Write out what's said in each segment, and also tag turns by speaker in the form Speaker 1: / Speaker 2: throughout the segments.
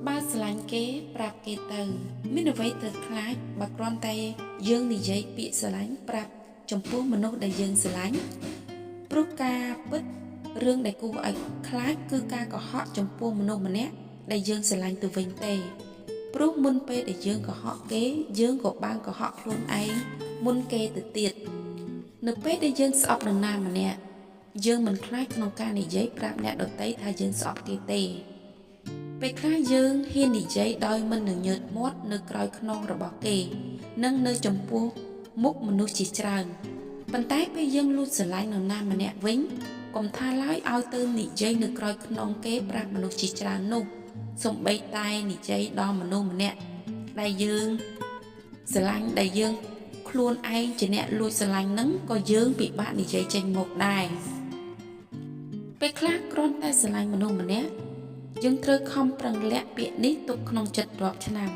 Speaker 1: បើស្រឡាញ់គេប្រាប់គេទៅ មានអ្វីត្រូវខ្លាចបើគ្រាន់តែយើងនិយាយពាក្យស្រឡាញ់ប្រាប់ចំពោះមនុស្សដែលយើងស្រឡាញ់ព្រោះការពិតរឿងដែលគួរឲ្យខ្លាចគឺការកុហកចំពោះមនុស្សម្នាក់ដែលយើងស្រឡាញ់ទៅវិញទេព្រោះមុនពេលដែលយើងកុហកគេយើងក៏បានកុហកខ្លួនឯងមុនគេទៅទៀតនៅពេលដែលយើងស្អប់នរណាម្នាក់យើងមិនខ្លាចក្នុងការនិយាយប្រាប់អ្នកដទៃថាយើងស្អប់គេទេពេលខ្លះយើងហ៊ាននិយាយដោយមិនញញើតមាត់នៅក្រោយខ្នងរបស់គេនិងនៅចំពោះមុខមនុស្សជាច្រើនប៉ុន្តែពេលយើងលួចស្រឡាញ់នរណាម្នាក់វិញកុំថាឡើយឲ្យទៅនិយាយនៅក្រោយខ្នងគេប្រាប់មនុស្សជាច្រើននោះសូម្បីតែនិយាយដល់មនុស្សម្នាក់ដែលយើងស្រឡាញ់ដែលយើងខ្លួនឯងជាអ្នកលួចស្រឡាញ់នឹងក៏យើងពិបាកនិយាយចេញមកដែរពេលខ្លះគ្រាន់តែស្រឡាញ់មនុស្សម្នាក់យើងត្រូវខំប្រឹងលាក់ពាក្យនេះទុកក្នុងចិត្តរាប់ឆ្នាំ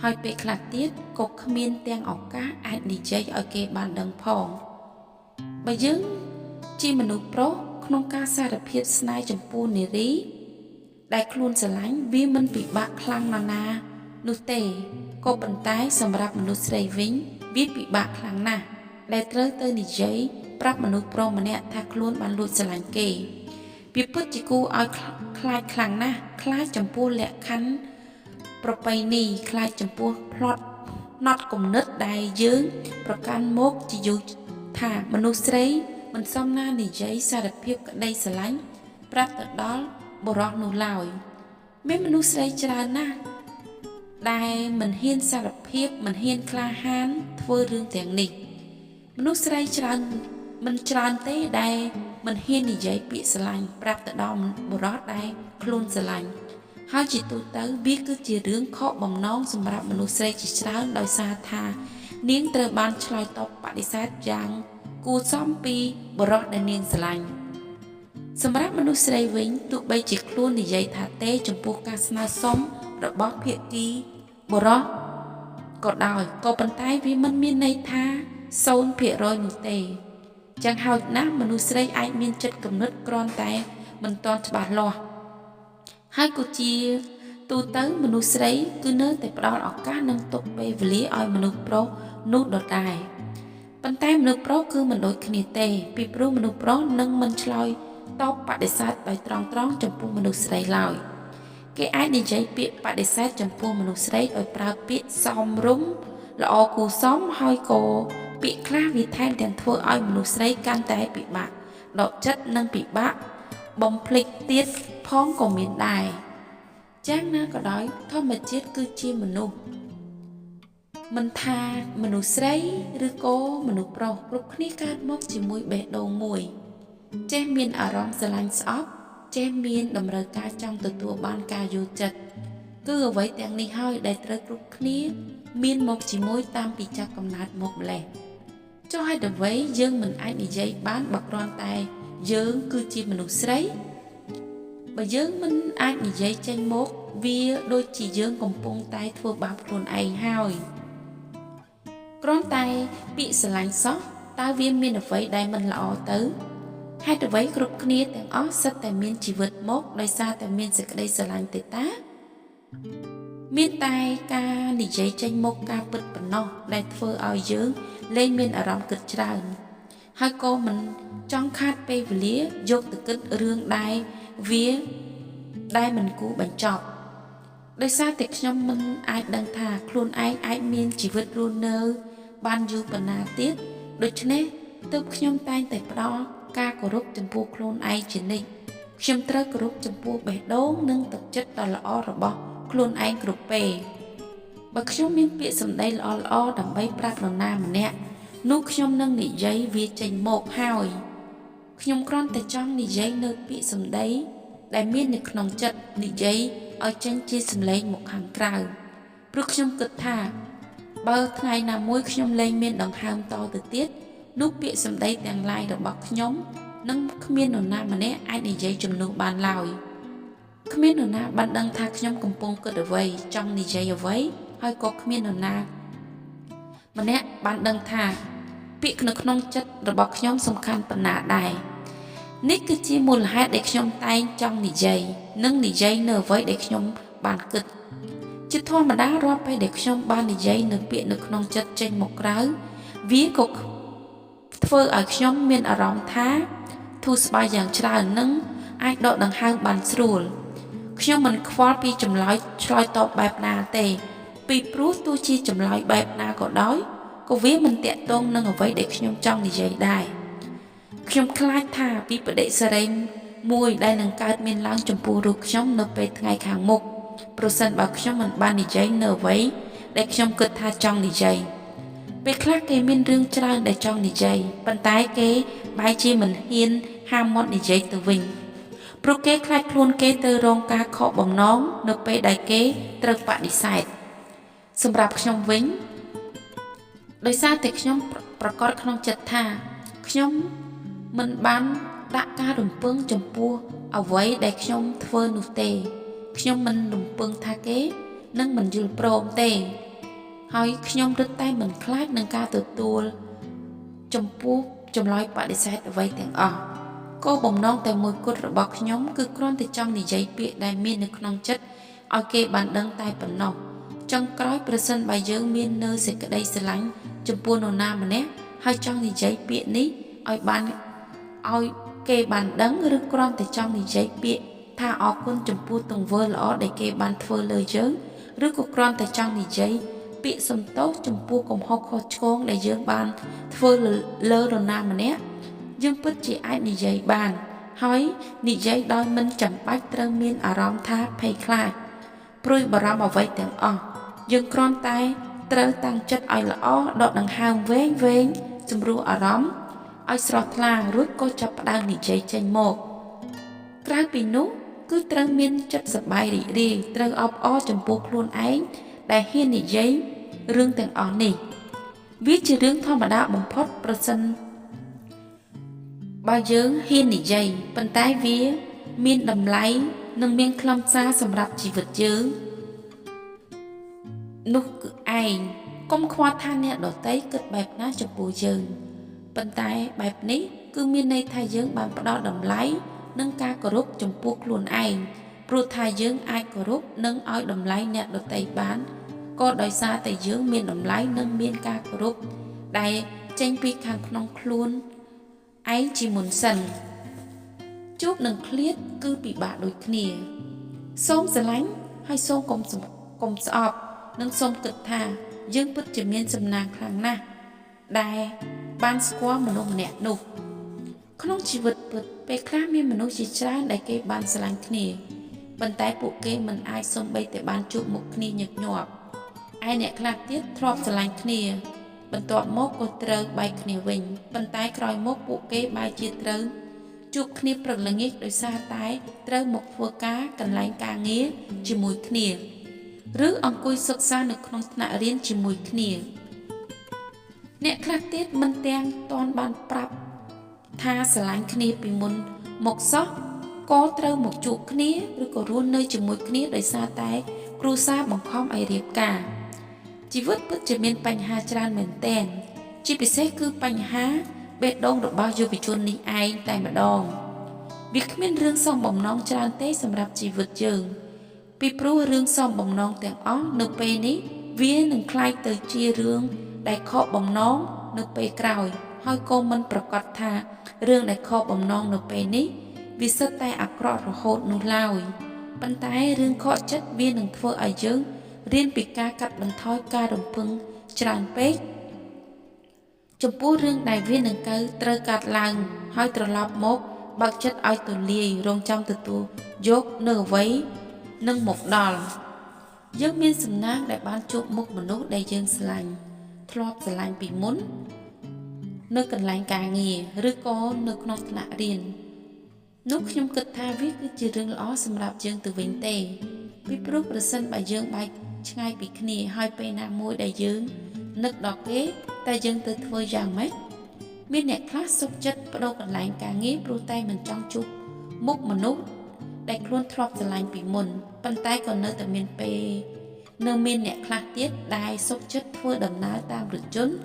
Speaker 1: ហើយពេលខ្លះទៀតក៏គ្មានទាំងឱកាសអាចនិយាយឲ្យគេបានដឹងផងបើយើងជាមនុស្សប្រុសក្នុងការសារភាពស្នេហ៍ចំពោះនារីដែលខ្លួនស្រឡាញ់វាមិនពិបាកខ្លាំងណាស់ណានោះទេក៏ប៉ុន្តែសម្រាប់មនុស្សស្រីវិញវាពិបាកខ្លាំងណាស់ដែលត្រូវទៅនិយាយប្រាប់មនុស្សប្រុសម្នាក់ថាខ្លួនបានលួចស្រឡាញ់គេវាពិតជាគួរឲ្យខ្លាចខ្លាំងណាស់ខ្លាចចំពោះលក្ខខណ្ឌប្រពៃណីខ្លាចចំពោះផ្លត់ណត់គំនិតដែលយើងប្រកាន់មកជាយូរថាមនុស្សស្រីមិនសមណានិយាយសារភាពក្តីស្រឡាញ់ប្រាប់ទៅដល់បុរសនោះឡើយមានមនុស្សស្រីច្រើនណាស់ដែលមិនហ៊ានសារភាពមិនហ៊ានក្លាហានធ្វើរឿងទាំងនេះមនុស្សស្រីច្រើនមិនច្រើនទេដែលមិនហ៊ាននិយាយពាក្យស្រឡាញ់ប្រាប់ទៅដល់បុរសដែលខ្លួនស្រឡាញ់ហើយជាទូទៅវាគឺជារឿងខកបំណងសម្រាប់មនុស្សស្រីជាច្រើនដោយសារថានាងត្រូវបានឆ្លើយតបបដិសេធយ៉ាងគួរសមពីបុរសដែលនាងស្រឡាញ់សម្រាប់មនុស្សស្រីវិញទោះបីជាខ្លួននិយាយថាទេចំពោះការស្នើសុំរបស់ភាគីបុរសក៏ដោយក៏ប៉ុន្តែវាមិនមានន័យថា0%នោះទេចឹងហោចណាស់មនុស្សស្រីអាចមានចិត្តគំនិតគ្រាន់តែមិនទាន់ច្បាស់លាស់ហើយក៏ជាទូទៅមនុស្សស្រីគឺនៅតែផ្ដល់ឱកាសនិងទុកពេលវេលាឲ្យមនុស្សប្រុសនោះដដែលប៉ុន្តែមនុស្សប្រុសគឺមិនដូចគ្នាទេពីព្រោះមនុស្សប្រុសនឹងមិនឆ្លើយតបបដិសេធដោយត្រង់ៗចំពោះមនុស្សស្រីឡើយគេអាចនិយាយពាក្យបដិសេធចំពោះមនុស្សស្រីដោយប្រើពាក្យសមរម្យល្អគួរសមហើយក៏ពាក្យខ្លះវាថែមទាំងធ្វើឲ្យមនុស្សស្រីកាន់តែពិបាកដកចិត្តនិងពិបាកបំភ្លេចទៀតផងក៏មានដែរយ៉ាងណាក៏ដោយធម្មជាតិគឺជាមនុស្សមិនថាមនុស្សស្រីឬក៏មនុស្សប្រុសគ្រប់គ្នាកើតមកជាមួយបេះដូងមួយចេះមានអារម្មណ៍ស្រឡាញ់ស្អប់ចេះមានតម្រូវការចង់ទទួលបានការយល់ចិត្តគឺអ្វីទាំងនេះហើយដែលត្រូវគ្រប់គ្នាមានមកជាមួយតាមពីចាប់កំណើតមកម្លេះចុះហេតុអ្វីយើងមិនអាចនិយាយបានបើគ្រាន់តែយើងគឺជាមនុស្សស្រីបើយើងមិនអាចនិយាយចេញមកវាដូចជាយើងកំពុងតែធ្វើបាបខ្លួនឯងហើយគ្រាន់តែពាក្យស្រឡាញ់សោះតើវាមានអ្វីដែលមិនល្អទៅហេតុអ្វីគ្រប់គ្នាទាំងអស់សិតតែមានជីវិតមកដោយសារតែមានសេចក្តីស្រឡាញ់ទេតាមានតែការនិយាយចេញមកការពិតប៉ុណ្ណោះដែលធ្វើឲ្យយើងលែងមានអារម្មណ៍គិតច្រើនហើយក៏មិនចង់ខាតពេលវេលាយកទៅគិតរឿងដែលវាដែលមិនគួរបញ្ចប់ដោយសារតែខ្ញុំមិនអាចដឹងថាខ្លួនឯងអាចមានជីវិតរស់នៅបានយូរប៉ុណ្ណាទៀតដូច្នេះទើបខ្ញុំតែងតែផ្ដល់ការគោរពចំពោះខ្លួនឯងជានិច្ចខ្ញុំត្រូវគោរពចំពោះបេះដូងនិងទឹកចិត្តដ៏ល្អរបស់ខ្លួនឯងគ្រប់ពេលបើខ្ញុំមានពាក្យសម្ដីល្អៗដើម្បីប្រាប់នរណាម្នាក់នោះខ្ញុំនឹងនិយាយវាចេញមកហើយខ្ញុំគ្រាន់តែចង់និយាយនៅពាក្យសម្ដីដែលមាននៅក្នុងចិត្តនិយាយឲ្យចេញជាសម្លេងមកខាងក្រៅព្រោះខ្ញុំគិតថាបើថ្ងៃណាមួយខ្ញុំលែងមានដង្ហើមតទៅទៀតនោះពាក្យសម្ដីទាំងឡាយរបស់ខ្ញុំនឹងគ្មាននរណាម្នាក់អាចនិយាយជំនួសបានឡើយគ្មាននរណាបានដឹងថាខ្ញុំកំពុងគិតអ្វីចង់និយាយអ្វីហើយក៏គ្មាននរណាម្នាក់បានដឹងថាពាក្យនៅក្នុងចិត្តរបស់ខ្ញុំសំខាន់ប៉ុណ្ណាដែរនេះគឺជាមូលហេតុដែលខ្ញុំតែងចង់និយាយនិងនិយាយនៅអ្វីដែលខ្ញុំ បានគិតជាធម្មតារាល់ពេលដែលខ្ញុំបាននិយាយនៅពាក្យនៅក្នុងចិត្តចេញមកក្រៅវាក៏ធ្វើឲ្យខ្ញុំមានអារម្មណ៍ថាធូរស្បើយយ៉ាងច្រើននិងអាចដកដង្ហើមបានស្រួលខ្ញុំមិនខ្វល់ពីចម្លើយឆ្លើយតបបែបណាទេពីព្រោះទោះជាចម្លើយបែបណាក៏ដោយក៏វាមិនទាក់ទងនឹងអ្វីដែលខ្ញុំចង់និយាយដែរខ្ញុំខ្លាចថាវិបត្តិសេរីមួយដែលនឹងកើតមានឡើងចំពោះរូបខ្ញុំនៅពេលថ្ងៃខាងមុខប្រសិនបើខ្ញុំមិនបាននិយាយនៅអ្វីដែលខ្ញុំគិតថាចង់និយាយពេលខ្លះគេមានរឿងច្រើនដែលចង់និយាយប៉ុន្តែគេបែរជាមិនហ៊ានហាមមាត់និយាយទៅវិញព្រោះគេខ្លាចខ្លួនគេត្រូវរងការខកបំណងនៅពេលដែលគេត្រូវបដិសេធសម្រាប់ខ្ញុំវិញដោយសារតែខ្ញុំប្រកាសក្នុងចិត្តថាខ្ញុំមិនបានដាក់ការរំពឹងចំពោះអ្វីដែលខ្ញុំធ្វើនោះទេខ្ញុំមិនរំពឹងថាគេនឹងមិនយល់ព្រមទេហើយខ្ញុំរឹតតែមិនខ្លាចនឹងការទទួលចំពោះចម្លើយបដិសេធអ្វីទាំងអស់គោលបំណងតែមួយគត់របស់ខ្ញុំគឺគ្រាន់តែចង់និយាយពាក្យដែលមាននៅក្នុងចិត្តឲ្យគេបានដឹងតែប៉ុណ្ណោះចុងក្រោយប្រសិនបើយើងមាននៅសេចក្តីស្រឡាញ់ចំពោះនរណាម្នាក់ហើយចង់និយាយពាក្យនេះឲ្យបានឲ្យគេបានដឹងឬគ្រាន់តែចង់និយាយពាក្យថាអរគុណចំពោះទង្វើល្អដែលគេបានធ្វើលើយើងឬក៏គ្រាន់តែចង់និយាយពាក្យសំទោសចំពោះកំហុសខុសឆ្គងដែលយើងបានធ្វើលើនរណាម្នាក់យើងពិតជាអាចនិយាយបានហើយនិយាយដោយមិនចាំបាច់ត្រូវមានអារម្មណ៍ថាភ័យខ្លាចព្រួយបារម្ភអ្វីទាំងអស់យើងគ្រាន់តែត្រូវតាំងចិត្តឲ្យល្អដកដង្ហើមវែងវែងសម្រួលអារម្មណ៍ឲ្យស្រស់ថ្លារួចក៏ចាប់ផ្ដើមនិយាយចេញមកក្រៅពីនោះគឺត្រូវមានចិត្តសប្បាយរីករាយត្រូវអបអរចំពោះខ្លួនឯងដែលហ៊ាននិយាយរឿងទាំងអស់នេះវាជារឿងធម្មតាបំផុតប្រសិនបើយើងហ៊ាននិយាយប៉ុន្តែវាមានតម្លៃនិងមានខ្លឹមសារសម្រាប់ជីវិតយើងនោះគឺឯងកុំខ្វល់ថាអ្នកដទៃគិតបែបណាចំពោះយើងប៉ុន្តែបែបនេះគឺមានន័យថាយើងបានផ្ដល់តម្លៃនិងការគោរពចំពោះខ្លួនឯងព្រោះថាយើងអាចគោរពនិងឲ្យតម្លៃអ្នកដទៃបានក៏ដោយសារតែយើងមានតម្លៃនិងមានការគោរពដែលចេញពីខាងក្នុងខ្លួនឯងជាមុនសិនជួបនឹងឃ្លាតគឺពិបាកដូចគ្នាសូមស្រឡាញ់ហើយសូមកុំស្អប់និងសូមគិតថាយើងពិតជាមានសំណាងខ្លាំងណាស់ដែលបានស្គាល់មនុស្សម្នាក់នោះក្នុងជីវិតពិតពេលខ្លះមានមនុស្សជាច្រើនដែលគេបានស្រឡាញ់គ្នាប៉ុន្តែពួកគេមិនអាចសូម្បីតែបានជួបមុខគ្នាញឹកញាប់ឯអ្នកខ្លះទៀតធ្លាប់ស្រឡាញ់គ្នាបន្ទាប់មកក៏ត្រូវបែកគ្នាវិញប៉ុន្តែក្រោយមកពួកគេបែរជាត្រូវជួបគ្នាព្រឹកល្ងាចដោយសារតែត្រូវមកធ្វើការកន្លែងការងារជាមួយគ្នាឬអង្គុយសិក្សានៅក្នុងថ្នាក់រៀនជាមួយគ្នាអ្នកខ្លះទៀតមិនទាំងទាន់បានប្រាប់ថាស្រឡាញ់គ្នាពីមុនមកសោះក៏ត្រូវមកជួបគ្នាឬក៏រស់នៅជាមួយគ្នាដោយសារតែគ្រួសារបង្ខំឲ្យរៀបការជីវិតពិតជាមានបញ្ហាច្រើនមែនទែនជាពិសេសគឺបញ្ហាបេះដូងរបស់យុវជននេះឯងតែម្ដងវាគ្មានរឿងសមបំណងច្រើនទេសម្រាប់ជីវិតយើងពីព្រោះរឿងសមបំណងទាំងអស់នៅពេលនេះវានឹងក្លាយទៅជារឿងដែលខកបំណងនៅពេលក្រោយហើយក៏មិនប្រកាសថារឿងដែលខកបំណងនៅពេលនេះវាសុទ្ធតែអាក្រក់រហូតនោះឡើយប៉ុន្តែរឿងខកចិត្តវានឹងធ្វើឲ្យយើងរៀនពីការកាត់បន្ថយការរំពឹងច្រើនពេកចំពោះរឿងដែលវានឹងត្រូវកាត់ឡើងហើយត្រឡប់មកបើកចិត្តឲ្យទូលាយរងចាំទទួលយកនៅអ្វីនឹងមកដល់យើងមានសំណាងដែលបានជួបមុខមនុស្សដែលយើងស្រឡាញ់ធ្លាប់ស្រឡាញ់ពីមុននៅកន្លែងការងារឬក៏នៅក្នុងថ្នាក់រៀននោះខ្ញុំគិតថាវាគឺជារឿងល្អសម្រាប់យើងទៅវិញទេពីព្រោះប្រសិនបើយើងបែកឆ្ងាយពីគ្នាហើយពេលណាមួយដែលយើងនឹកដល់គេតែយើងទៅធ្វើយ៉ាងម៉េចមានអ្នកខ្លះសុខចិត្តប្ដូរកន្លែងការងារព្រោះតែមិនចង់ជួបមុខមនុស្សដែលខ្លួនធ្លាប់ស្រឡាញ់ពីមុនប៉ុន្តែក៏នៅតែមានពេលនៅមានអ្នកខ្លះទៀតដែលសុខចិត្តធ្វើដំណើរតាមរថយន្ត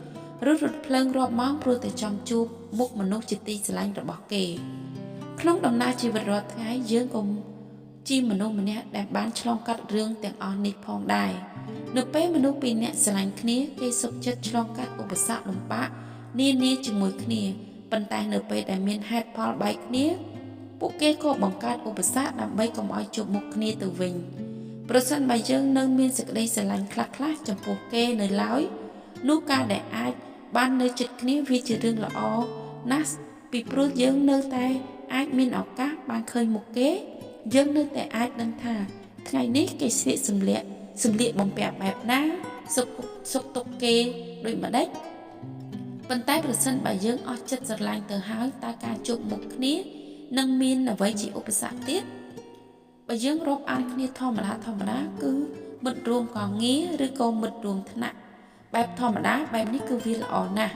Speaker 1: ឬរថភ្លើងរាប់ម៉ោងព្រោះតែចង់ជួបមុខមនុស្សជាទីស្រឡាញ់របស់គេក្នុងដំណើរជីវិតរាល់ថ្ងៃយើងក៏ ជាមនុស្សម្នាក់ដែលបានឆ្លងកាត់រឿងទាំងអស់នេះផងដែរនៅពេលមនុស្សពីរនាក់ស្រឡាញ់គ្នាគេសុខចិត្តឆ្លងកាត់ឧបសគ្គលំបាកនានាជាមួយគ្នាប៉ុន្តែនៅពេលដែលមានហេតុផលបែកគ្នាពួកគេក៏បង្កើតឧបសគ្គដើម្បីកុំឲ្យជួបមុខគ្នាទៅវិញប្រសិនបើយើងនៅមានសេចក្តីស្រឡាញ់ខ្លះៗចំពោះគេនៅឡើយនោះការដែលអាចបាននៅជិតគ្នាវាជារឿងល្អណាស់ពីព្រោះយើងនៅតែអាចមានឱកាសបានឃើញមុខគេយើងនៅតែអាចដឹងថាថ្ងៃនេះគេស្លៀកសម្លៀកសម្លៀកបំពាក់បែបណាសុខសុខទុក្ខគេដូចម្ដេចប៉ុន្តែប្រសិនបើយើងអស់ចិត្តស្រឡាញ់ទៅហើយតើការជួបមុខគ្នានឹងមានអ្វីជាឧបសគ្គទៀតបើយើងរាប់អានគ្នាធម្មតាធម្មតាគឺមិត្តរួមកងងារឬក៏មិត្តរួមថ្នាក់បែបធម្មតាបែបនេះគឺវាល្អណាស់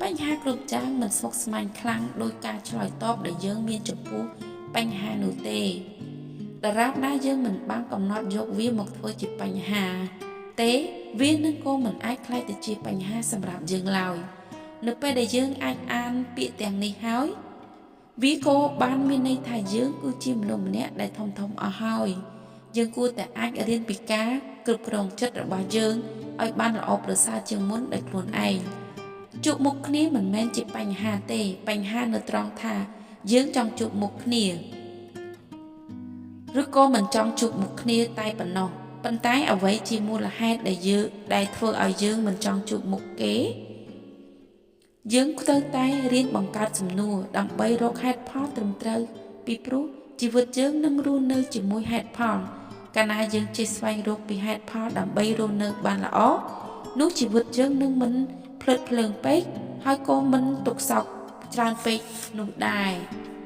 Speaker 1: បញ្ហាគ្រប់យ៉ាងមិនស្មុគស្មាញខ្លាំងដោយការឆ្លើយតបដែលយើងមានចំពោះបញ្ហានោះទេដរាបណាយើងមិនបានកំណត់យកវាមកធ្វើជាបញ្ហាទេវានឹងក៏មិនអាចក្លាយទៅជាបញ្ហាសម្រាប់យើងឡើយនៅពេលដែលយើងអាចអានពាក្យទាំងនេះហើយវាក៏បានមានន័យថាយើងគឺជាមនុស្សម្នាក់ដែលធំធំអស់ហើយយើងគួរតែអាចរៀនពីការគ្រប់គ្រងចិត្តរបស់យើងឲ្យបានល្អប្រសើរជាងមុនដោយខ្លួនឯងជួបមុខគ្នាមិនមែនជាបញ្ហាទេបញ្ហានៅត្រង់ថាយើងចង់ជួបមុខគ្នាឬក៏មិនចង់ជួបមុខគ្នាតែប៉ុណ្ណោះប៉ុន្តែអ្វីជាមូលហេតុដែលយើងដែលធ្វើឲ្យយើងមិនចង់ជួបមុខគេយើងត្រូវតែរៀនបង្កើតសំណួរដើម្បីរកហេតុផលត្រឹមត្រូវពីព្រោះជីវិតយើងនឹងរស់នៅជាមួយហេតុផលកាលណាយើងចេះស្វែងរកពីហេតុផលដើម្បីរស់នៅបានល្អនោះជីវិតយើងនឹងមិនភ្លើតភ្លើងពេកហើយក៏មិនទុក្ខសោកច្រើនពេកនោះដែរ។